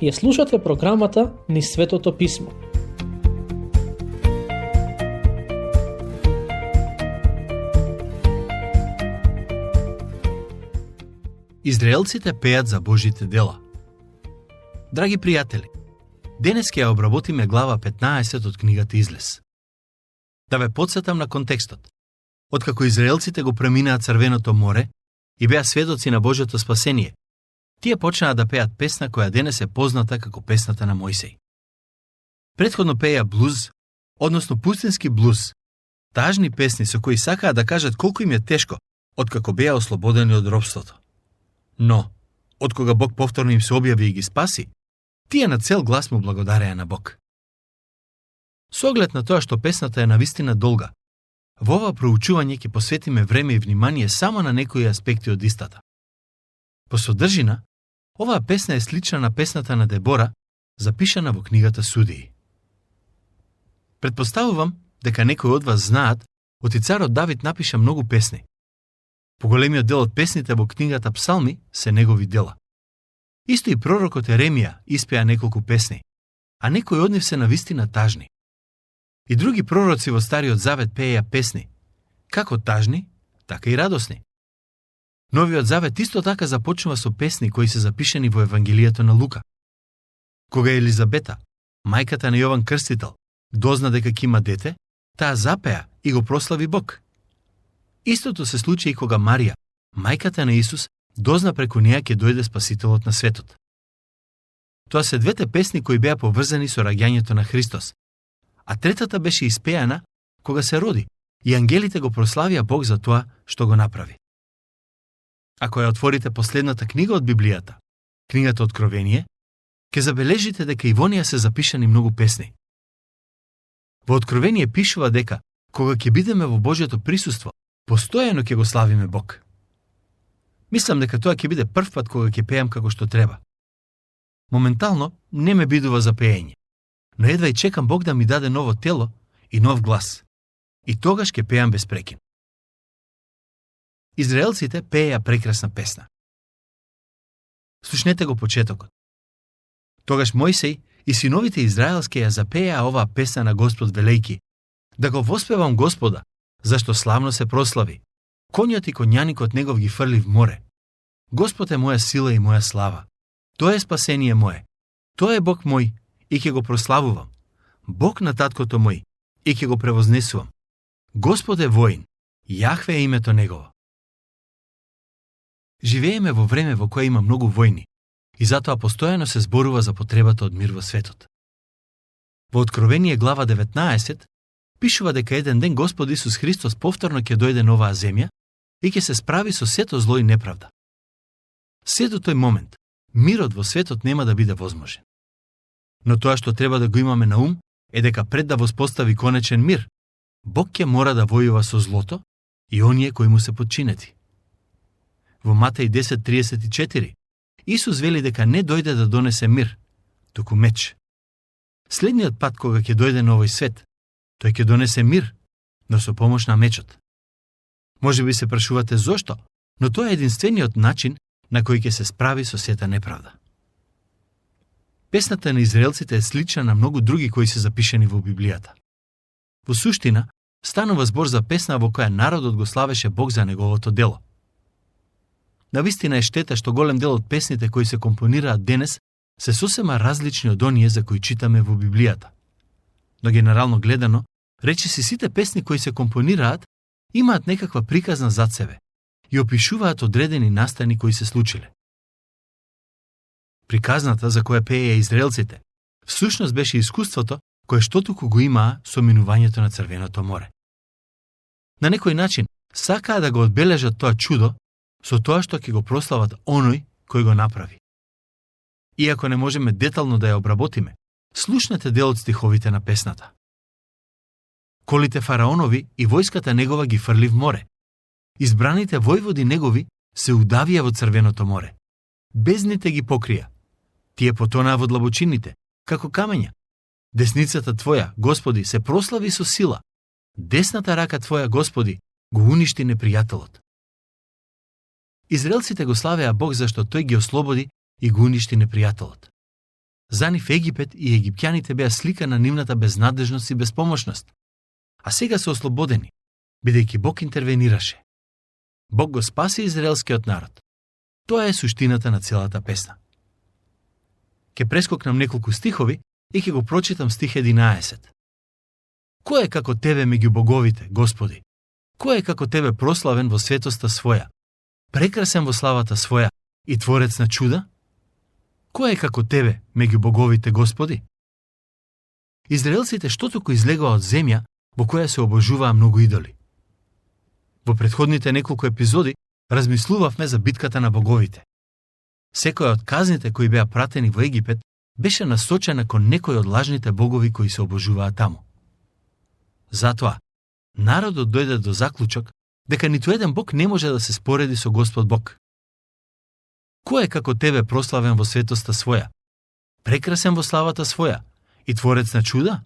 Ја слушате програмата Низ Светото Писмо. Израелците пеат за Божите дела. Драги пријатели, денес ќе ја обработиме глава 15 од книгата Излез. Да ве подсетам на контекстот. Откако израелците го преминаа Црвеното море и беа сведоци на Божјото спасение, тие почнаа да пеат песна која денес е позната како песната на Мојсей. Претходно пееа блуз, односно пустински блуз, тажни песни со кои сакаа да кажат колку им е тешко откако беа ослободени од робството. Но, откога Бог повторно им се објави и ги спаси, тие на цел глас му благодареа на Бог. Со оглед на тоа што песната е навистина долга, во ова проучување ќе посветиме време и внимание само на некои аспекти од истата. По содржина, оваа песна е слична на песната на Дебора, запишана во книгата Судии. Предпоставувам дека некои од вас знаат, оти царот Давид напиша многу песни. Поголемиот дел од песните во книгата Псалми се негови дела. Исто и пророкот Еремија испеа неколку песни, а некои од нив се навистина тажни. И други пророци во Стариот Завет пееа песни, како тажни, така и радосни. Новиот Завет исто така започнува со песни кои се запишани во Евангелието на Лука. Кога Елизабета, мајката на Јован Крстител, дозна дека ќе има дете, таа запеа и го прослави Бог. Истото се случи и кога Марија, мајката на Исус, дозна преку неја ќе дојде Спасителот на светот. Тоа се двете песни кои беа поврзани со раѓањето на Христос, а третата беше испеана кога се роди и ангелите го прославија Бог за тоа што го направи. Ако ја отворите последната книга од Библијата, книгата Откровение, ќе забележите дека и во неја се запишани многу песни. Во Откровение пишува дека кога ќе бидеме во Божјото присуство, постојано ќе го славиме Бог. Мислам дека тоа ќе биде прв пат кога ќе пеам како што треба. Моментално не ме бидува за пеење, но едва и чекам Бог да ми даде ново тело и нов глас. И тогаш ќе пеам без прекин. Израелците пееа прекрасна песна. Слушнете го почетокот. Тогаш Мојсей и синовите израелски ја запееа оваа песна на Господ велејки: да го воспевам Господа, зашто славно се прослави. Конјот и конјаникот негов ги фрли в море. Господ е моја сила и моја слава. Тоа е спасение мое. Тоа е Бог мој и ќе го прославувам. Бог на таткото мој и ќе го превознесувам. Господ е воин, Јахве е името негово. Живееме во време во кое има многу војни и затоа постојано се зборува за потребата од мир во светот. Во Откровение глава 19 пишува дека еден ден Господ Исус Христос повторно ќе дојде на оваа земја и ќе се справи со сето зло и неправда. Се до тој момент, мирот во светот нема да биде возможен. Но тоа што треба да го имаме на ум е дека пред да воспостави конечен мир, Бог ќе мора да војува со злото и оние кои му се подчинети. Во Матеј 10:34 Исус вели дека не дојде да донесе мир, туку меч. Следниот пат кога ќе дојде на овој свет, тој ќе донесе мир, но со помош на мечот. Може би се прашувате зошто, но тоа е единствениот начин на кој ќе се справи со сета неправда. Песната на израелците е слична на многу други кои се запишани во Библијата. Во суштина, станува збор за песна во која народот го славеше Бог за неговото дело. Навистина е штета што голем дел од песните кои се компонираат денес се сосема различни од оние за кои читаме во Библијата. Но генерално гледано, речиси сите песни кои се компонираат имаат некаква приказна зад себе и опишуваат одредени настани кои се случиле. Приказната за која пееа израелците всушност беше искуството кое што туку го имаа со минувањето на Црвеното море. На некој начин сакаа да го одбележат тоа чудо со тоа што ќе го прослават оној кој го направи. Иако не можеме детално да ја обработиме, слушнете дел од стиховите на песната. Колите фараонови и војската негова ги фрли в море. Избраните војводи негови се удавија во Црвеното море. Бездните ги покрија. Тие потонаа во длабочините, како камења. Десницата Твоја, Господи, се прослави со сила. Десната рака Твоја, Господи, го уништи непријателот. Израелците го славеа Бог зашто тој ги ослободи и го уништи непријателот. За нив Египет и египтяните беа слика на нивната безнадежност и безпомошност. А сега се ослободени, бидејќи Бог интервенираше. Бог го спаси израелскиот народ. Тоа е суштината на целата песна. Ке прескокнам неколку стихови и ќе го прочитам стих 11. Кој е како Тебе меѓу боговите, Господи? Кој е како Тебе прославен во светоста своја, прекрасен во славата своја и творец на чуда? Кој е како Тебе меѓу боговите, Господи? Израелците што туку излегоа од земја во која се обожуваа многу идоли. Во претходните неколку епизоди размислувавме за битката на боговите. Секоја од казните кои беа пратени во Египет беше насочена кон некој од лажните богови кои се обожуваа таму. Затоа, народот дојде до заклучок дека ниту еден бог не може да се спореди со Господ Бог. Кој е како Тебе прославен во светоста своја, прекрасен во славата своја и творец на чуда?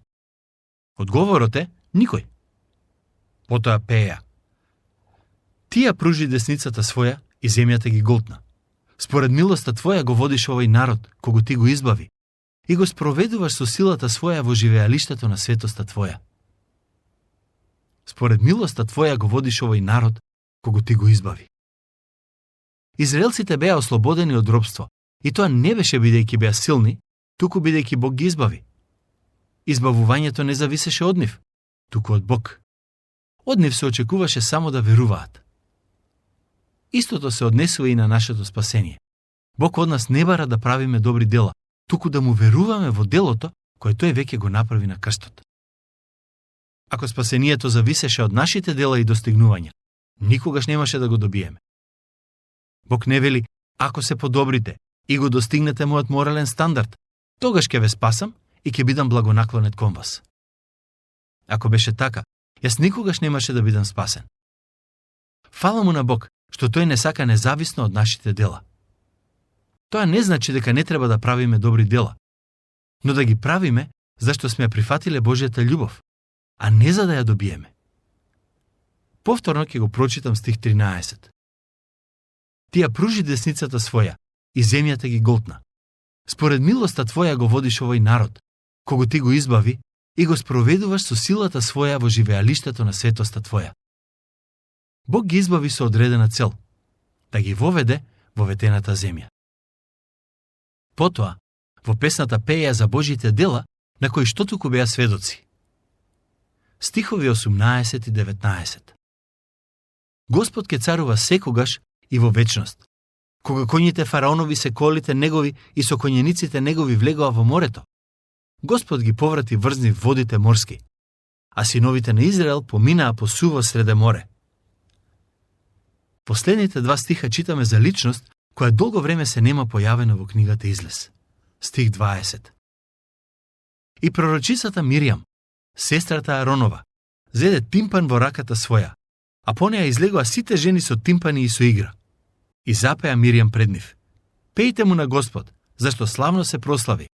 Одговорот е никој. Потоа пееа. Тија пружи десницата своја и земјата ги голтна. Според милоста Твоја го водиш овој народ, кого Ти го избави, и го спроведуваш со силата Своја во живеалиштето на светоста Твоја. Според милоста Твоја го водиш овој народ, кого Ти го избави. Израелците беа ослободени од робство, и тоа не беше бидејќи беа силни, туку бидејќи Бог ги избави. Избавувањето не зависеше од нив, туку од Бог. Од нив се очекуваше само да веруваат. Истото се однесува и на нашето спасение. Бог од нас не бара да правиме добри дела, туку да му веруваме во делото кое тој веќе го направи на крстот. Ако спасението зависеше од нашите дела и достигнувања, никогаш немаше да го добиеме. Бог не вели, ако се подобрите и го достигнете мојот морален стандард, тогаш ќе ве спасам и ќе бидам благонаклонет кон вас. Ако беше така, јас никогаш немаше да бидам спасен. Фала му на Бог, што тој не сака независно од нашите дела. Тоа не значи дека не треба да правиме добри дела, но да ги правиме зашто сме ја прифатиле Божјата љубов, а не за да ја добиеме. Повторно ќе го прочитам стих 13. Тија пружи десницата своја и земјата ги голтна. Според милоста Твоја го водиш овој народ, кого Ти го избави и го спроведуваш со силата своја во живеалиштето на светоста Твоја. Бог ги избави со одредена цел, да ги воведе во ветената земја. Потоа, во песната пеја за Божите дела, на кои што туку беа сведоци. Стихови 18 и 19. Господ ке царува секогаш и во вечност. Кога коњите фараонови се колите негови и со коњениците негови влегоа во морето, Господ ги поврати врзни водите морски, а синовите на Израел поминаа по суво среде море. Последните два стиха читаме за личност која долго време се нема појавена во книгата Излез. Стих 20. И пророчицата Миријам, сестрата Аронова, зеде тимпан во раката своја, а по неја излегоа сите жени со тимпани и со игра. И запеа Миријам пред нив. Пејте му на Господ, зашто славно се прослави.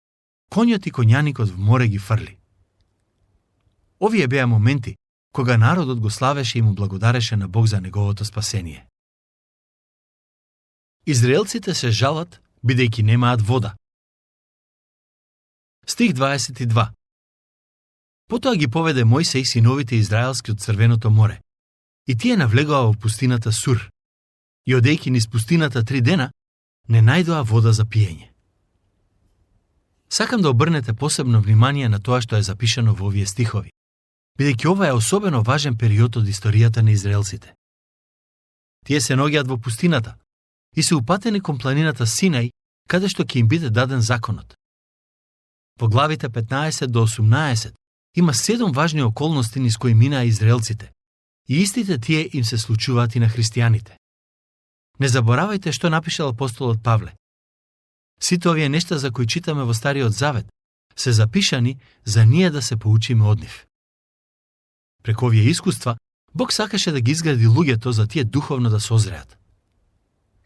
Конјот и коњаникот в море ги фрли. Овие беа моменти кога народот го славеше и му благодареше на Бог за неговото спасение. Израелците се жалат, бидејќи немаат вода. Стих 22. Потоа ги поведе Мојсей синовите израелски од Црвеното море, и тие навлегоа во пустината Сур, и одејќи низ пустината 3 дена, не најдоа вода за пиење. Сакам да обрнете посебно внимание на тоа што е запишано во овие стихови, бидејќи ова е особено важен период од историјата на израелците. Тие се наоѓаат во пустината и се упатени кон планината Синај, каде што ќе им биде даден законот. Во главите 15 до 18 има 7 важни околности низ кои минаа израелците, и истите тие им се случуваат и на христијаните. Не заборавајте што напишал апостолот Павле. Сите овие нешта за кои читаме во Стариот Завет се запишани за ние да се поучиме од нив. Преку овие искуства, Бог сакаше да ги изгради луѓето за тие духовно да созреат.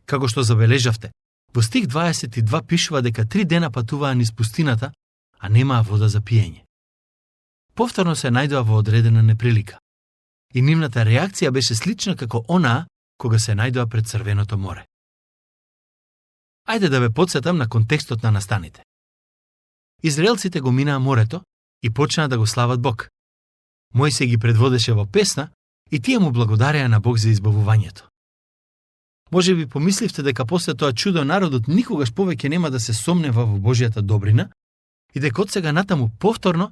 Како што забележавте, во стих 22 пишува дека 3 дена патуваа низ пустината, а немаа вода за пиење. Повторно се најдоа во одредена неприлика. И нивната реакција беше слична како онаа кога се најдоа пред Црвеното море. Ајде да ве потсетам на контекстот на настаните. Израелците го минаа морето и почнаа да го слават Бог. Мојсей ги предводеше во песна и тие му благодареа на Бог за избавувањето. Може би помисливте дека после тоа чудо народот никогаш повеќе нема да се сомнева во Божјата добрина и дека од сега натаму повторно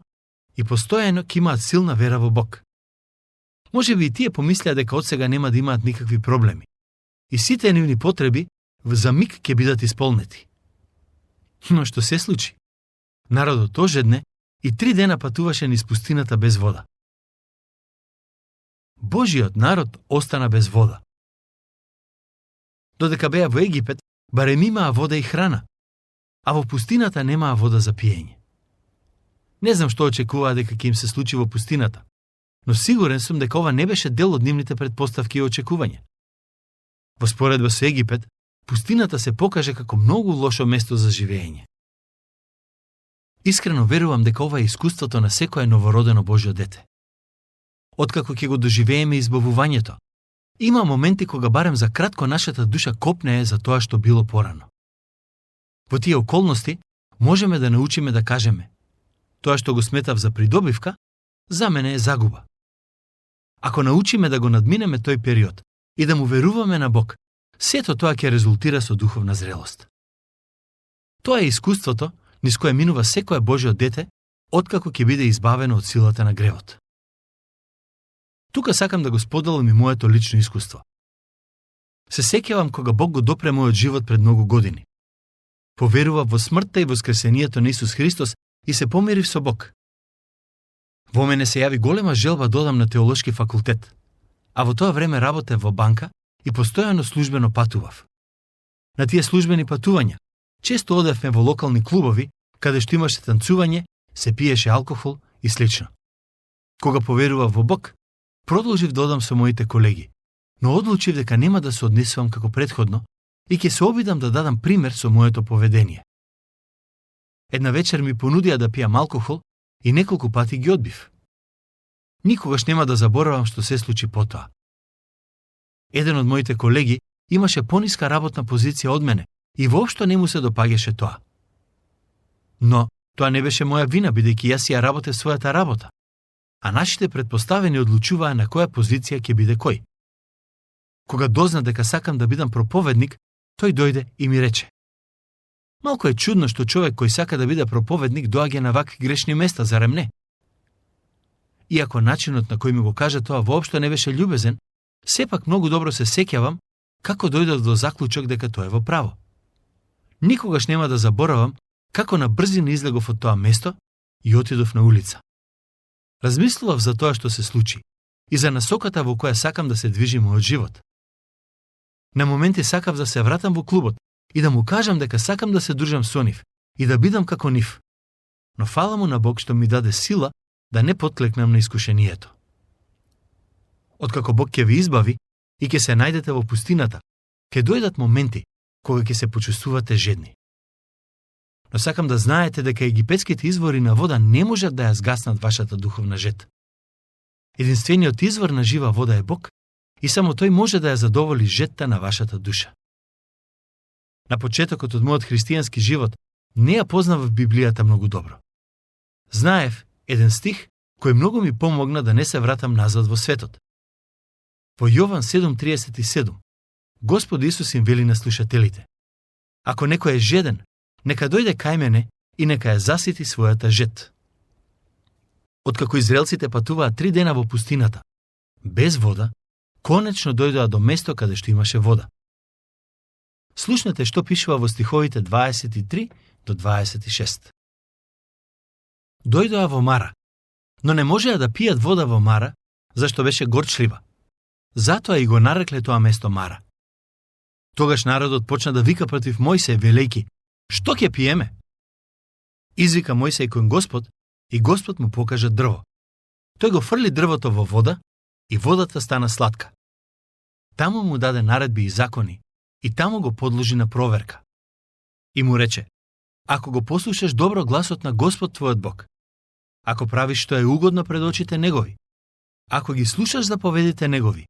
и постојано ќе имаат силна вера во Бог. Може би и тие помислеа дека од сега нема да имаат никакви проблеми и сите нивни потреби за миг ќе бидат исполнети. Но што се случи? Народот ожедне и 3 дена патуваше низ пустината без вода. Божиот народ остана без вода. Додека беа во Египет, барем имаа вода и храна, а во пустината немаа вода за пиење. Не знам што очекуваа дека ќе им се случи во пустината, но сигурен сум дека ова не беше дел од нивните претпоставки и очекувања. Во споредба со Египет, пустината се покаже како многу лошо место за живење. Искрено верувам дека ова е искуството на секое новородено Божјо дете. Откако ќе го доживееме избавувањето, има моменти кога барем за кратко нашата душа копнее за тоа што било порано. Во тие околности можеме да научиме да кажеме: тоа што го сметав за придобивка, за мене е загуба. Ако научиме да го надминеме тој период и да му веруваме на Бог, сето тоа ќе резултира со духовна зрелост. Тоа е искуството низ кое минува секое Божјо дете, откако ќе биде избавено од силата на гревот. Тука сакам да го споделам и моето лично искуство. Се сеќавам кога Бог го допре мојот живот пред многу години. Поверував во смртта и воскресението на Исус Христос и се помирив со Бог. Во мене се јави голема желба да одам на теолошки факултет, а во тоа време работев во банка и постојано службено патував. На тие службени патувања често одевме во локални клубови, каде што имаше танцување, се пиеше алкохол и слично. Кога поверував во Бог, продолжив да одам со моите колеги, но одлучив дека нема да се однесувам како претходно и ќе се обидам да дадам пример со моето поведение. Една вечер ми понудија да пијам алкохол и неколку пати ги одбив. Никогаш нема да заборавам што се случи потоа. Еден од моите колеги имаше пониска работна позиција од мене и воопшто не му се допаѓаше тоа. Но тоа не беше моја вина, бидејќи јас ја работев својата работа, а нашите претпоставени одлучуваа на која позиција ќе биде кој. Кога дозна дека сакам да бидам проповедник, тој дојде и ми рече: малку е чудно што човек кој сака да биде проповедник доаѓа на вакви грешни места, зарем не? Иако начинот на кој ми го кажа тоа воопшто не беше љубезен, сепак многу добро се сеќавам како дојдов до заклучок дека тоа е во право. Никогаш нема да заборавам како на брзина излегов од тоа место и отидов на улица. Размислував за тоа што се случи и за насоката во која сакам да се движи мојот живот. На моменти сакав да се вратам во клубот и да му кажам дека сакам да се дружам со нив и да бидам како нив. Но фала му на Бог што ми даде сила да не потклекнам на искушението. Откако Бог ќе ви избави и ќе се најдете во пустината, ќе дојдат моменти кога ќе се почувствувате жедни. Но сакам да знаете дека египетските извори на вода не можат да ја згаснат вашата духовна жет. Единствениот извор на жива вода е Бог и само тој може да ја задоволи жетта на вашата душа. На почетокот од мојот христијански живот не ја познавав Библијата многу добро. Знаев еден стих кој многу ми помогна да не се вратам назад во светот. Во Јован 7:37 Господ Исус им вели на слушателите: ако некој е жеден, нека дојде кај мене и нека ја засити својата жет. Откако израелците патуваа 3 дена во пустината, без вода, конечно дојдоа до место каде што имаше вода. Слушнете што пишува во стиховите 23 до 26. Дојдоа во Мара, но не можеа да пијат вода во Мара, зашто беше горчлива. Затоа и го нарекле тоа место Мара. Тогаш народот почна да вика против Мојсеј, велејки: што ќе пиеме? Извика Мојсеј кон Господ и Господ му покажа дрво. Тој го фрли дрвото во вода и водата стана сладка. Таму му даде наредби и закони и таму го подложи на проверка. И му рече: ако го послушаш добро гласот на Господ твојот Бог, ако правиш што е угодно пред очите Негови, ако ги слушаш заповедите Негови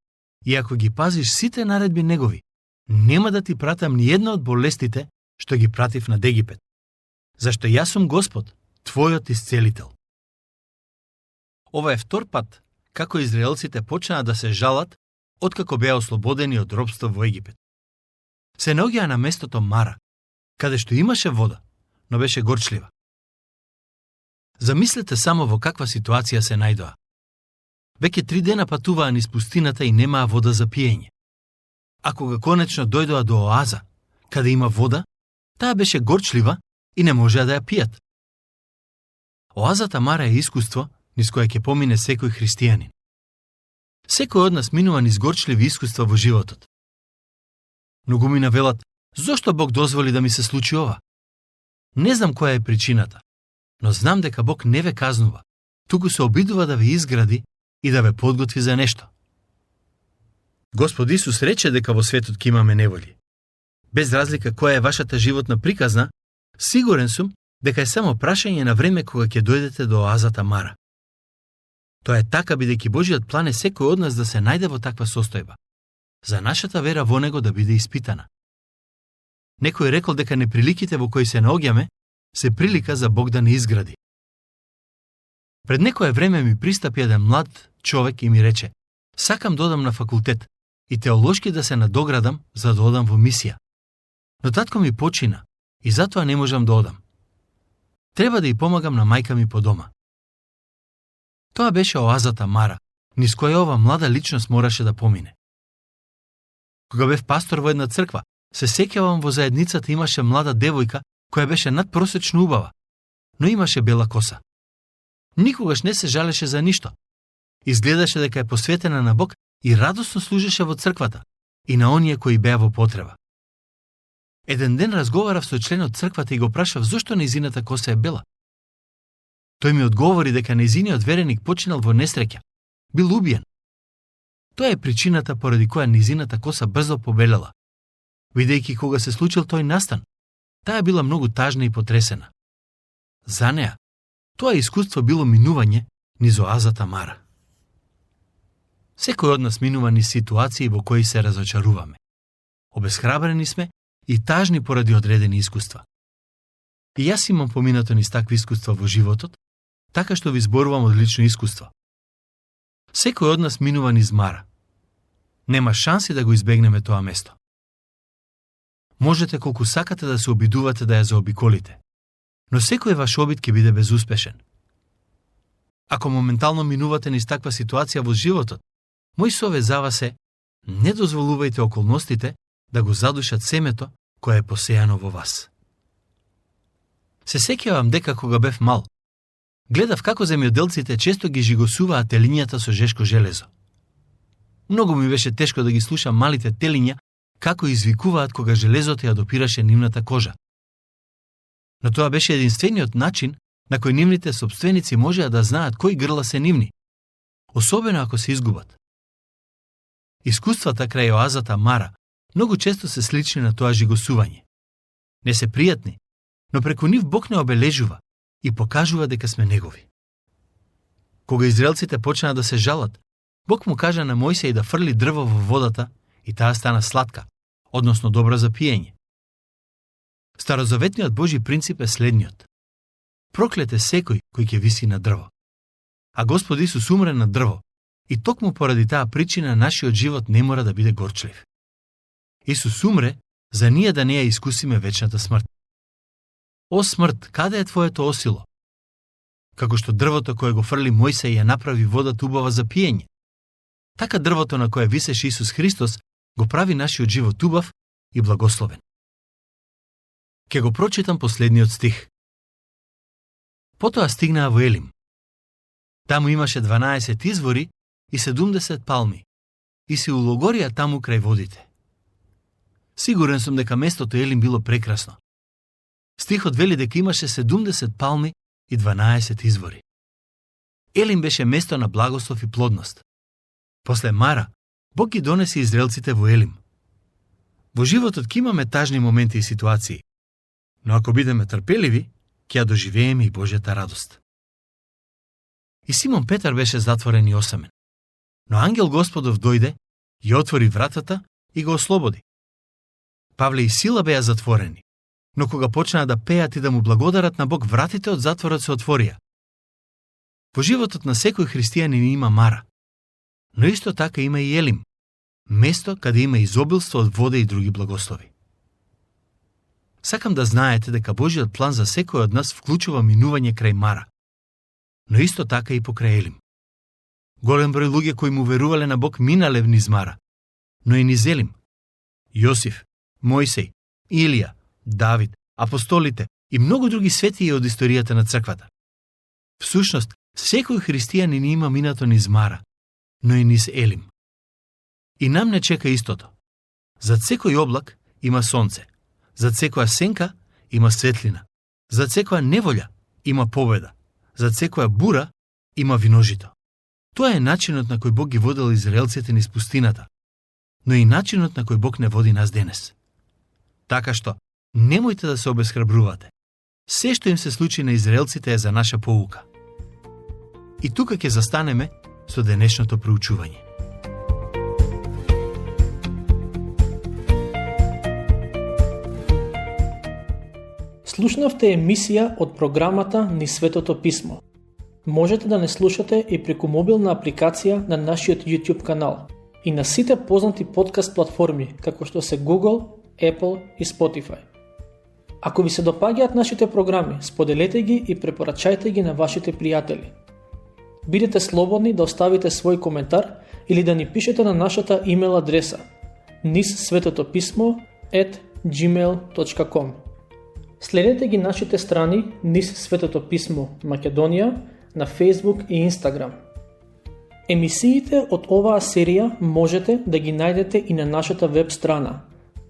и ако ги пазиш сите наредби Негови, нема да ти пратам ни една од болестите што ги пратив над Египет. Зашто јас сум Господ, твојот исцелител. Ова е втор пат како израелците почнаа да се жалат откако беа ослободени од робство во Египет. Се наоѓаа на местото Мара, каде што имаше вода, но беше горчлива. Замислете само во каква ситуација се најдоа. Веќе 3 дена патуваа низ пустината и немаа вода за пиење. А кога конечно дојдоа до оаза, каде има вода, таа беше горчлива и не можеа да ја пијат. Оазата Мара е искуство низ кое ќе помине секој христијанин. Секој од нас минува низ горчливи искуства во животот. Многу ми навелат, зошто Бог дозволи да ми се случи ова? Не знам која е причината, но знам дека Бог не ве казнува, туку се обидува да ве изгради и да ве подготви за нешто. Господ Исус рече дека во светот ќе имаме неволји. Без разлика која е вашата животна приказна, сигурен сум дека е само прашање на време кога ќе дојдете до оазата Мара. Тоа е така бидејќи Божиот план е секој од нас да се најде во таква состојба, за нашата вера во него да биде испитана. Некој рекол дека неприликите во кои се наоѓаме се прилика за Бог да не изгради. Пред некое време ми пристапи еден млад човек и ми рече: сакам да одам на факултет и теолошки да се надоградам за да одам во мисија. Но татко ми почина и затоа не можам да одам. Треба да ја помагам на мајка ми по дома. Тоа беше оазата Мара, низ која ова млада личност мораше да помине. Кога бев пастор во една црква, се сеќавам во заедницата имаше млада девојка која беше надпросечно убава, но имаше бела коса. Никогаш не се жалеше за ништо. Изгледаше дека е посветена на Бог и радосно служеше во црквата и на оние кои беа во потреба. Еден ден разговарав со член од црквата и го прашав зошто нејзината коса е бела. Тој ми одговори дека нејзиниот вереник починал во несреќа, бил убиен. Тоа е причината поради која нејзината коса брзо побелела. Видејќи кога се случил тој настан, таа била многу тажна и потресена. За неа, тоа искуство било минување низ оазата Мара. Секој од нас минува низ ситуации во кои се разочаруваме. Обесхрабрени сме и тажни поради одредени искуства. И јас имам поминато низ такви искуства во животот, така што ви зборувам од лично искуство. Секој од нас минува низ Мара. Нема шанси да го избегнеме тоа место. Можете колку сакате да се обидувате да ја заобиколите, но секој ваш обид ќе биде безуспешен. Ако моментално минувате низ таква ситуација во животот, мој совет за вас е: не дозволувајте околностите да го задушат семето кое е посејано во вас. Се сеќавам дека кога бев мал, гледав како земјоделците често ги жигосуваат телињата со жешко железо. Многу ми беше тешко да ги слушам малите телиња како извикуваат кога железото ја допираше нивната кожа. Но тоа беше единствениот начин на кој нивните сопственици можеа да знаат кои грла се нивни, особено ако се изгубат. Искуствата крај оазата Мара многу често се слични на тоа жигосување. Не се пријатни, но преку нив Бог не обележува и покажува дека сме негови. Кога израелците почнаа да се жалат, Бог му кажа на Мојсеј да фрли дрво во водата и таа стана сладка, односно добра за пиење. Старозаветниот Божи принцип е следниот: проклет е секој кој ќе виси на дрво. А Господ Исус умре на дрво и токму поради таа причина нашиот живот не мора да биде горчлив. Исус умре за ние да не ја искусиме вечната смрт. О смрт, каде е твоето осило? Како што дрвото кое го фрли Мојсеј ја направи водата убава за пиење, така дрвото на кое висеше Исус Христос го прави нашиот живот убав и благословен. Ке го прочитам последниот стих. Потоа стигнаа во Елим. Таму имаше 12 извори и 70 палми и се улогорија таму крај водите. Сигурен сум дека местото Елим било прекрасно. Стихот вели дека имаше 70 палми и 12 извори. Елим беше место на благослов и плодност. После Мара, Бог ги донесе израелците во Елим. Во животот ќе имаме тажни моменти и ситуации, но ако бидеме трпеливи, ќе ја доживееме и Божјата радост. И Симон Петар беше затворен и осамен, но ангел Господов дојде, ја отвори вратата и го ослободи. Павле и Сила беа затворени, но кога почнаа да пеат и да му благодарат на Бог, вратите од затворот се отворија. Во животот на секој христијанин има мара, но исто така има и елим, место каде има изобилство од вода и други благослови. Сакам да знаете дека Божиот план за секој од нас вклучува минување крај мара, но исто така и покрај елим. Голем број луѓе кои му верувале на Бог минале низ мара, но и низ елим. Јосиф, Мојсей, Илија, Давид, апостолите и многу други светии од историјата на црквата. Всушност, секој христијанин има минато низ мара, но и низ елим. И нам не чека истото. Зад секој облак има сонце, зад секоја сенка има светлина, зад секоја неволја има победа, зад секоја бура има виножито. Тоа е начинот на кој Бог ги водел израелците низ пустината, но и начинот на кој Бог не води нас денес. Така што, немојте да се обесхрабрувате. Се што им се случи на израелците е за наша поука. И тука ќе застанеме со денешното проучување. Слушнавте емисија од програмата Низ Светото Писмо. Можете да не слушате и преку мобилна апликација на нашиот YouTube канал и на сите познати подкаст платформи, како што се Google, Apple и Spotify. Ако ви се допаѓаат нашите програми, споделете ги и препорачајте ги на вашите пријатели. Бидете слободни да оставите свој коментар или да ни пишете на нашата имейл адреса nizsvetotopисmo@gmail.com. Следете ги нашите страни Низ Светото Писмо Македонија на Facebook и Instagram. Емисиите од оваа серија можете да ги најдете и на нашата веб страна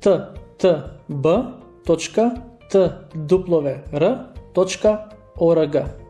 ttb.twr.org.